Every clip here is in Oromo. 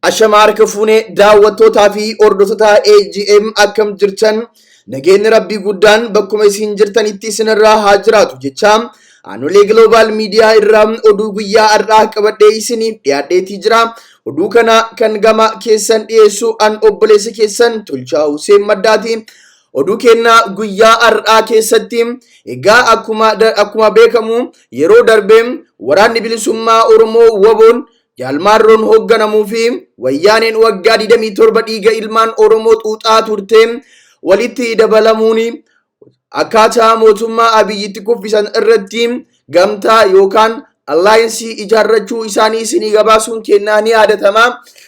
Ashama harka fuunee daawwattootaa fi hordoftoota AGM, akkam jirtan? Nageenyi Rabbii guddaan bakkuma isin jirtanitti isinirraa haa jiraatu jecha, Aanolee Global Media irraa oduu guyyaa har'aa qabadhee isiniif dhiyaadheetii jira. Oduu kana kan gama keessan dhiyeessu an obboleessa keessan Tolchaa Hussein Maddaati. Oduu kennaa guyyaa har'aa keessatti egaa akkuma beekamu yeroo darbe Waraanni Bilisummaa Oromoo WBOn Jaal Marroon hoogganamuu fi Wayyaaneen waggaa 27 dhiiga ilmaan Oromoo xuuxaa turte walitti dabalamuun akkaataa mootummaa Abiyyitti kuffisan irratti gamtaa yookaan alliance ijaarrachuu isaanii isinii gabaasuun kennaa ni yaadatama.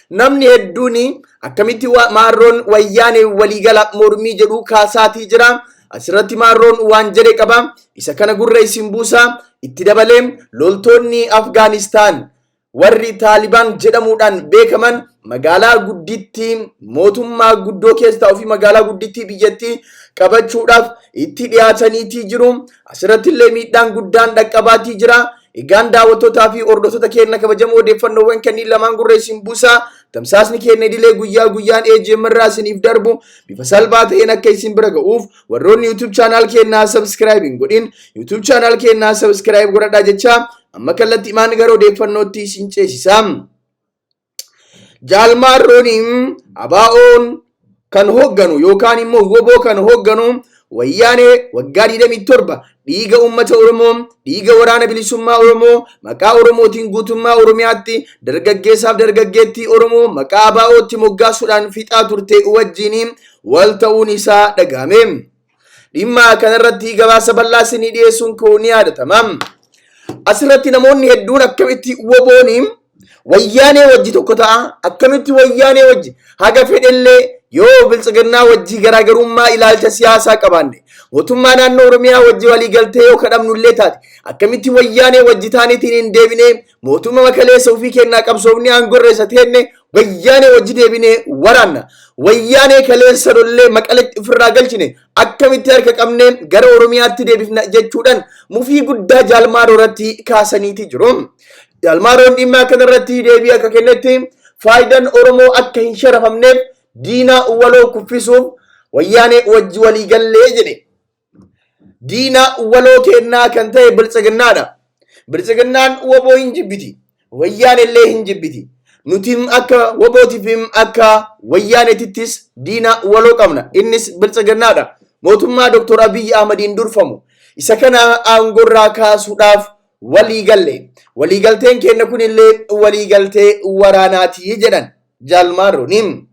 Namni hedduun akkamitti Marroon Wayyaanee waliigala mormii jedhu kaasaatii jira. Asirratti Marroon waan jedhe qaba. Isa kana gurra isin buusa. Itti dabalee loltoonni Afgaanistaan warri Taalibaan jedhamuudhaan beekaman magaalaa guddittii mootummaa guddoo keessa ta'uu fi magaalaa guddittii biyyattii qabachuudhaaf itti dhiyaataniitii jiru. Asirratti illee miidhaan guddaan dhaqqabaatii jira. Egaan daawwattootaa fi hordoftoota keenya kabajamoo, odeeffannoowwan kanneen lamaan gurra isin buusa. Tamsaasni keenya idilee guyyaa guyyaan AGM irraa isiniif darbu bifa salphaa ta'een akka isin bira ga'uuf, warroonni YouTube channel keenyaa subscribe hin godhin YouTube channel keenyaa subscribe godhadhaa jecha, amma kallattii maan gara odeeffannootti isin ceesisa. Jaal Marroon ABO'n kan hoogganu yookaan immoo WBO kan hoogganu Wayyaanee waggaa 27 dhiiga uummata Oromoo, dhiiga Waraana Bilisummaa Oromoo, maqaa Oromootiin guutummaa Oromiyaatti dargaggeessaaf dargaggeettii Oromoo maqaa ABO'tti moggaasuudhaan fixaa turte wajjin wal ta'uun isaa dhagahame. Dhimma kanarratti gabaasa bal'aa isinii dhiyeessuun koo ni yaadatama. Asirratti namoonni hedduun akkamitti WBO'n Wayyaanee wajji tokko ta'a, akkamitti Wayyaanee wajji, haga fedhellee yoo Biltsiginnaa wajji garaagarummaa ilaalcha siyaasaa qabaanne, mootummaa naannoo Oromiyaa wajji waliigaltee yoo kadhabnu illee taate, akkamitti Wayyaanee wajji taaniitiin hin deebinee mootummaa makaleessa ofii kennaa qabsoofni aangorra isa teenne Wayyaanee wajji deebinee waraanna, Wayyaanee kaleessa lollee Maqaletti ofirraa galchine akkamitti harka qabnee gara Oromiyaatti deebifna jechuudhaan mufii guddaa Jaal Marroo irratti kaasaniiti jiru. Jaal Marroon dhimma kanarratti deebii akka kennetti, faayidaan Oromoo akka hin sharafamneef diina waloo kuffisuuf Wayyaanee wajji walii gallee jedhe. Diina waloo kennaa kan ta'e Biltsiginnaadha. Biltsiginnaan WBO hin jibbiti. Wayyaanee illee hin jibbiti. Nuti akka WBOtiif akka Wayyaaneetittis diina waloo qabna. Innis Biltsiginnaadha. Mootummaa Dr. Abiyyi Ahmadiin durfamu. Isa kana aangorraa kaasuudhaaf walii galle. Waliigalteen keenya kunillee waliigaltee waraanaati jedhan Jaal Marroon.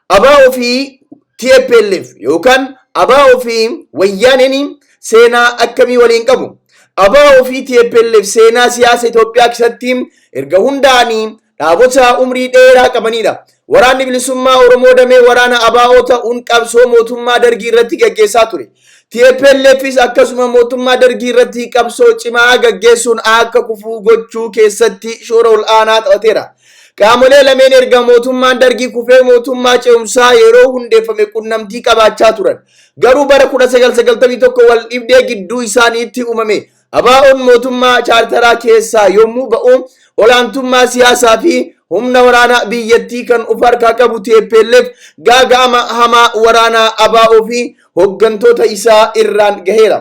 ABO fi TPLF yookaan ABO fi Wayyaaneen seenaa akkamii waliin qabu? ABO fi TPLF seenaa siyaasa Itoophiyaa keessatti erga hundaa'anii dhaabota umrii dheeraa qabanidha. Waraanni Bilisummaa Oromoo damee waraana ABO ta'uun qabsoo mootummaa Dargii irratti gaggeessaa ture. TPLFis akkasuma mootummaa Dargii irratti qabsoo cimaa gaggeessuun akka kufuu gochuu keessatti shoora ol'aanaa taphateera. Qaamolee lameen erga mootummaan Dargii kufee mootummaa ce'umsaa yeroo hundeeffame qunnamtii qabaachaa turan. Garuu bara 1991 wal dhibdee gidduu isaaniitti uumame. ABO'n mootummaa chaartaraa keessaa yommuu ba'u, olaantummaa siyaasaa fi humna waraanaa biyyattii kan of harkaa qabu TPLF gaaga'ama hamaa waraanaa ABO fi hooggantoota isaa irraan gaheera.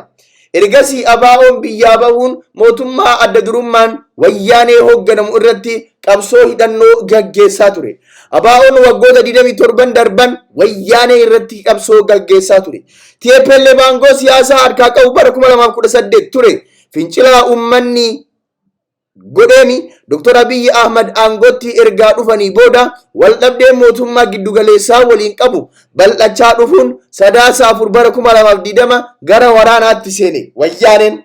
Ergasii ABO'n biyyaa bahuun mootummaa adda durummaan Wayyaanee hoogganamu irratti qabsoo hidhannoo gaggeessaa ture. ABO'n waggoota 27 darban Wayyaanee irratti qabsoo gaggeessaa ture. TPLF aangoo siyaasaa harkaa qabu bara 2018 ture. Fincilaa uummanni godheeni Dr. Abiyyi Ahmad aangootti ergaa dhufanii booda waldhabdeen mootummaa giddugaleessaa waliin qabu bal'achaa dhufuun Sadaasa 4 bara 2020 gara waraanaatti seene Wayyaaneen.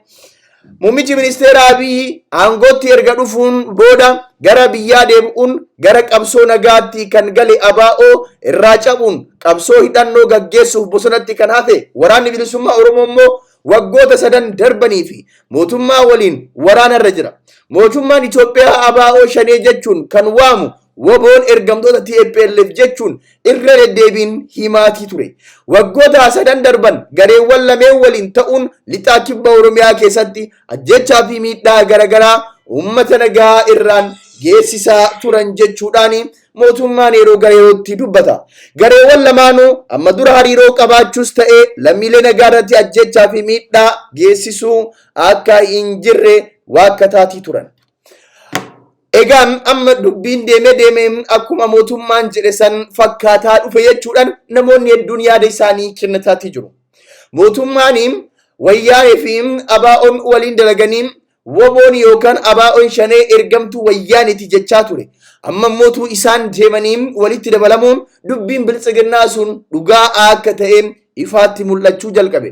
Muummichi ministeera Abiyyi aangootti erga dhufuun booda gara biyyaa deebi'uun gara qabsoo nagaatti kan gale ABO irraa cabuun qabsoo hidhannoo gaggeessuuf bosonatti kan hafe Waraanni Bilisummaa Oromoo immoo waggoota sadan darbanii fi mootummaa waliin waraana irra jira. Mootummaan Itoophiyaa ABO Shanee jechuun kan waamu WBOn ergamtoota TPLF jechuun irra deddeebiin himaatii ture. Waggoota sadan darban gareewwan lameen waliin ta'uun lixaa kibba Oromiyaa keessatti ajjechaa fi miidhaa garaagaraa uummata nagaa irraan geessisaa turan jechuudhaan mootummaan yeroo gara yerootti dubbata. Gareewwan lamaanuu amma dura hariiroo qabaachuus ta'ee lammiilee nagaa irratti ajjeechaa fi miidhaa geessisuu akka hin jirre waakkataatii turan. Egaan amma dubbiin deemee deemee akkuma mootummaan jedhe san fakkaataa dhufe jechuudhaan namoonni hedduun yaada isaanii kennataatii jiru. Mootummaan wayyaanee fi ABO'n waliin dalaganii WBO'n yookaan ABO'n shanee ergamtuu wayyaaneeti jechaa ture. Amma mootuu isaan deemanii walitti dabalamuun dubbiin biltsiginnaa sun dhugaa akka ta'e ifaatti mul'achuu jalqabe.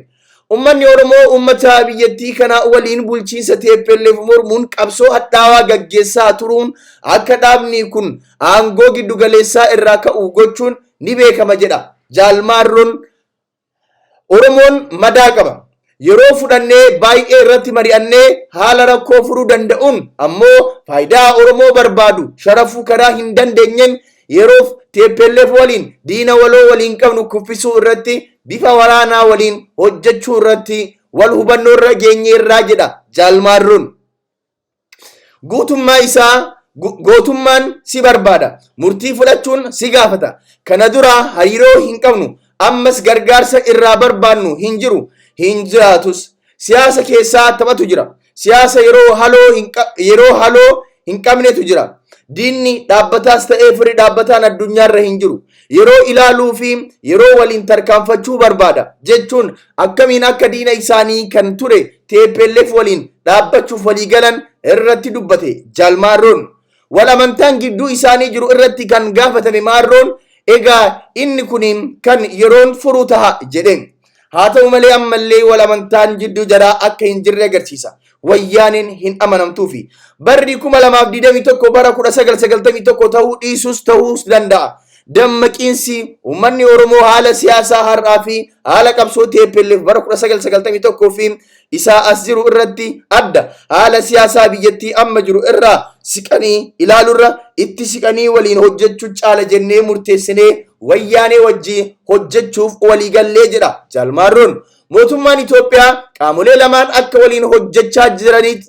Uummanni Oromoo uummata biyyattii kana waliin bulchiinsa TPLF mormuun qabsoo hadhaawaa gaggeessaa turuun akka dhaabni kun aangoo giddugaleessaa irraa ka'u gochuun ni beekama jedha. Jaalmaarroon Oromoon madaa qaba. Yeroo fudhannee baay'ee irratti mari'annee haala rakkoo furuu danda'uun ammoo faayidaa Oromoo barbaadu sharafuu karaa hin dandeenyeen yeroof TPLF waliin diina waloo waliin qabnu kuffisuu irratti bifa waraanaa waliin hojjechuu irratti wal hubannoo irra geenye irraa jedha Jaalmaarroon. Guutummaa isaa gootummaan si barbaada. Murtii fudhachuun si gaafata. Kana dura hariiroo hin qabnu. Ammas gargaarsa irraa barbaannu hin jiru. Hin jiraatus. Siyaasa keessaa taphatu jira. Siyaasa yeroo haloo hin qabnetu jira. Diinni dhaabbataas ta'ee firii dhaabbataan addunyaarra hin jiru. Yeroo ilaaluu fi yeroo waliin tarkaanfachuu barbaada jechuun akkamiin akka diina isaanii kan ture TPLF waliin dhaabbachuuf walii galan irratti dubbate Jaalmaarroon. Wal amantaan gidduu isaanii jiru irratti kan gaafatame Maarroon egaa inni kun kan yeroon furuu taha jedhe. Haa ta'u malee ammallee wal amantaan jidduu jaraa akka hin jirre agarsiisa. Wayyaaneen hin amanamtuufi. Barri 2021 bara 1991 ta'uu dhiisus ta'uus danda'a. Dammaqiinsi uummanni Oromoo haala siyaasaa har'aa fi haala qabsoo TPLF bara 1991 fi isaa as jiru irratti adda. Haala siyaasaa biyyattii amma jiru irraa siqanii ilaaluurra itti siqanii waliin hojjechuu caala jennee murteessinee wayyaanee wajjin hojjechuuf waliigallee jedha Jaalmaarroon. Mootummaan Itoophiyaa qaamolee lamaan akka waliin hojjechaa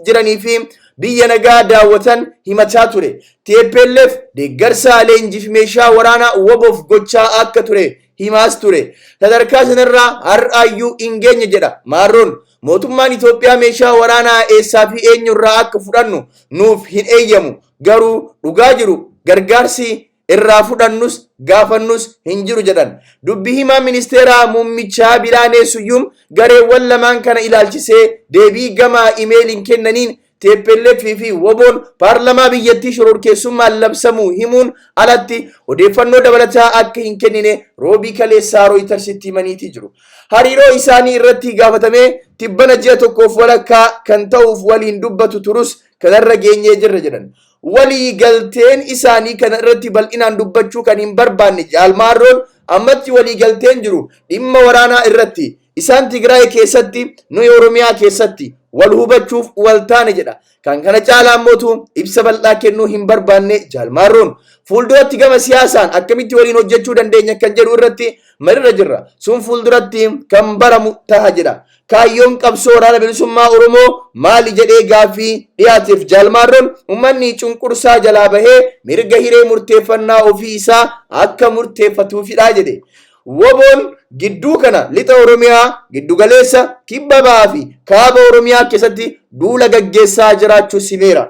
jiranii fi biyya nagaa daawwatan himachaa ture. TPLF deeggarsa leenjii fi meeshaa waraanaa WBOf gochaa akka ture himaas ture. Sadarkaa sanarraa har'aayyuu hin geenye jedha Maarroon. Mootummaan Itoophiyaa meeshaa waraanaa eessaa fi eenyurraa akka fudhannu nuuf hin eeyyamu. Garuu dhugaa jiru gargaarsi irraa fudhannus gaafannus hin jiru jedhan. Dubbi himaa ministeera muummichaa Bilaanee Suyyum gareewwan lamaan kana ilaalchisee deebii gama imeeliin kennaniin TPLF fi WBO'n paarlamaa biyyattii shororkeessummaan labsamuu himuun alatti odeeffannoo dabalataa akka hin kennine roobii kaleessaa Rooyitersitti himaniitii jiru. Hariiroo isaanii irratti gaafatamee tibbana ji'a tokkoof walakkaa kan ta'uuf waliin dubbatu turus kanarra geenyee jirra jedhan. Walii galteen isaanii kana irratti bal'inaan dubbachuu kan hin barbaanne Jaalmaarroon ammatti walii galteen jiru dhimma waraanaa irratti isaan Tigraay keessatti nuyi Oromiyaa keessatti wal hubachuuf wal taane jedha. Kan kana caalaa mootu ibsa bal'aa kennuu hin barbaanne Jaalmaarroon fuulduratti gama siyaasaan akkamitti waliin hojjechuu dandeenya kan jedhu irratti marirra jirra. Sun fuulduratti kan baramu taha jedha. Kaayyoon qabsoo waraana bilisummaa Oromoo maali jedhee gaaffii dhiyaateef Jaalmaarroon uummanni cunqursaa jalaa bahee mirga hiree murteeffannaa ofii isaa akka murteeffatuufidha jedhe. WBO'n gidduu kana lixa Oromiyaa giddugaleessa kibba bahaa fi kaaba Oromiyaa keessatti duula gaggeessaa jiraachuu simeera.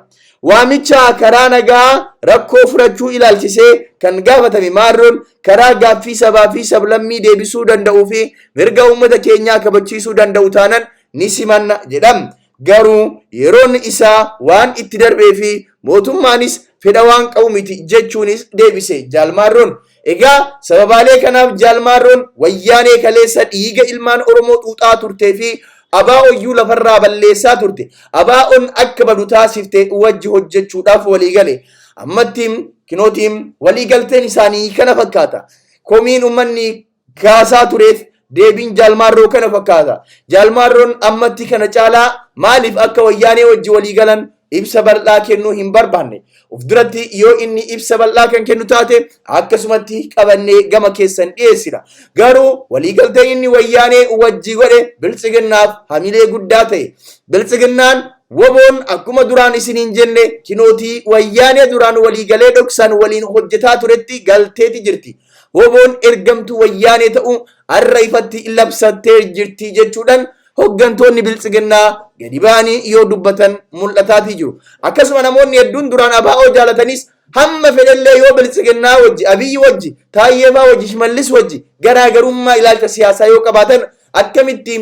Waamicha karaa nagaa rakkoo furachuu ilaalchisee kan gaafatame Maarroon karaa gaaffii sabaa fi sablammii deebisuu danda'uu fi mirga uummata keenyaa kabachiisuu danda'u taanan ni simanna jedham. Garuu yeroon isaa waan itti darbee fi mootummaanis fedha waan qabu miti jechuunis deebise Jaalmaarroon. Egaa sababaalee kanaaf Jaalmaarroon wayyaanee kaleessa dhiiga ilmaan Oromoo xuuxaa turtee fi ABO'yyuu lafarraa balleessaa turte. ABO'n akka badu taasifte wajji hojjechuudhaaf walii gale. Ammatti kinootiin waliigalteen isaanii kana fakkaata. Komiin uummanni kaasaa tureef deebiin Jaalmaarroo kana fakkaata. Jaalmaarroon ammatti kana caalaa maaliif akka wayyaanee wajji walii galan Ibsa bal'aa kennuu hin barbaanne. Of duratti yoo inni ibsa bal'aa kan kennu taate akkasumatti qabannee gama keessan dhiyeessina. Garuu waliigaltee inni Wayyaanee wajji godhe Biltsiginnaaf hamilee guddaa ta'e. Biltsiginnaan WBOn akkuma duraan isiniin jenne kinootii Wayyaanee duraan waliigalee dhoksaan waliin hojjetaa turetti galteeti jirti. WBOn ergamtuu Wayyaanee ta'uu har'a ifatti labsattee jirti jechuudhaan hoggantoonni Biltsiginnaa gadi ba'anii yoo dubbatan mul'ataatii jiru. Akkasuma namoonni hedduun duraan ABO jaalatanis hamma fedhellee yoo Biltsiginnaa wajji, Abiyyi wajji, Taayyeefaa wajji, Shimallis wajji garaagarummaa ilaalcha siyaasaa yoo qabaatan akkamitti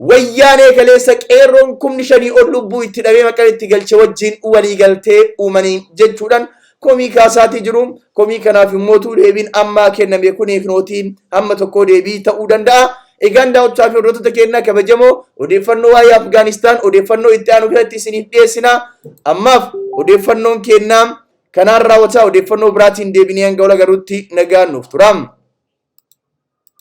Wayyaanee kaleessa qeerroon kumni shanii ol lubbuu itti dhabee Maqaleetti galche wajjin waliigaltee uumanii jechuudhaan komii kaasaatii jiru. Komii kanaaf immootu deebiin ammaa kenname kun kinootii hamma tokkoo deebii ta'uu danda'a. Egaan daawwattoota fi hordoftoota keenyaa kabajamoo, odeeffannoo waa'ee Afgaanistaan odeeffannoo itti aanu keessatti isiniif dhiyeessina. Ammaaf odeeffannoon keenyaa kanaan raawwataa, odeeffannoo biraatiin deebinee hanga wal agaruutti nagaan nuuf tura.